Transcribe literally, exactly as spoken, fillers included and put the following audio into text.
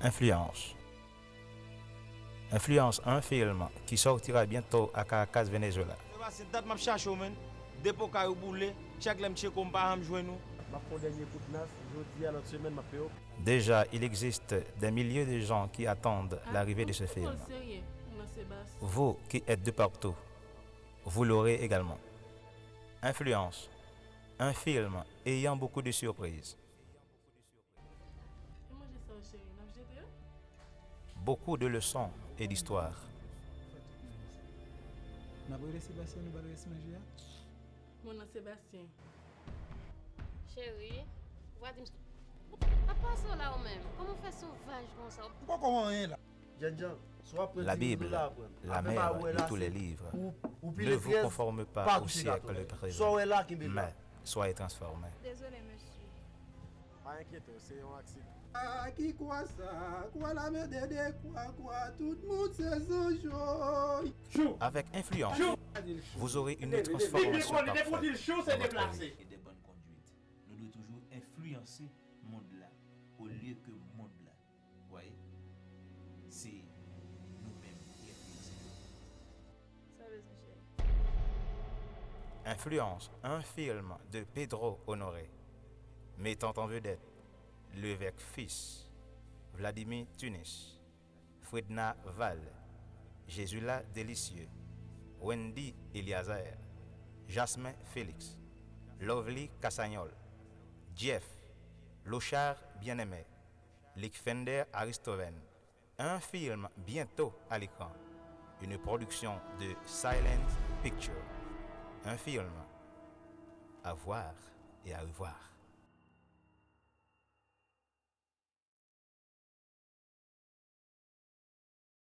Influence. Influence, un film qui sortira bientôt à Caracas, Venezuela. Sebastien, dat m ap chache w, menn. Depo kay ou boule, chak lè m tcheke w, m pa janm jwenn ou. M ap fè yon dènye kout nas, jodi a, lòt semèn, m ap peye w. Déjà, il existe des milliers de gens qui attendent l'arrivée de ce film. Vous qui êtes de partout, vous l'aurez également. Influence, un film ayant beaucoup de surprises. E manje sa yo, cheri, n ap jete yo? Beaucoup de leçons et d'histoires. N ap rele Sebastien, nou pral resi manje a? Mon nan Sebastien. Cheri, ou pa di m. Ap pase w la ou menm. Kòman w fè sovaj konsa? Ou poko wè anyen la. Jènjan, si w ap pran La diriv nou Bible, la, pran. la Afè pa mer wè et la, tous les se livres. Ou, ou Ne pile vous trèz, conformez pa pas au touche siècle katòz. Sa w présent, wè la, kenbe la. Mais soyez transformés. Désolé, monsieur. Pa enkyete w, se yon aksidan. Ah, ki kwa sa? Kwa la merde de kwa kwa, tout moun se zanj. Avec Influence, vous aurez une transformation parfaite de votre vie. E de bòn kondwit. Nou dwe toujou enfliyanse mond la olye ke mond la. Ou wè? Se nou menm ki enfliyanse. Sa bezwen cheri. Influence, un film de Pedro Honoré, mettant en vedette Levesque Fils, Vladimir Tunis, Fredna Val, Jesula Delicieux, Wendy Eliazer, Jasmin Félix, Lovely Cassagnolle, Jeff, Lochard Bien-Aimé, Likfender Aristovène, un film bientôt à l'écran, une production de Silence Pictures, un film à voir et à revoir.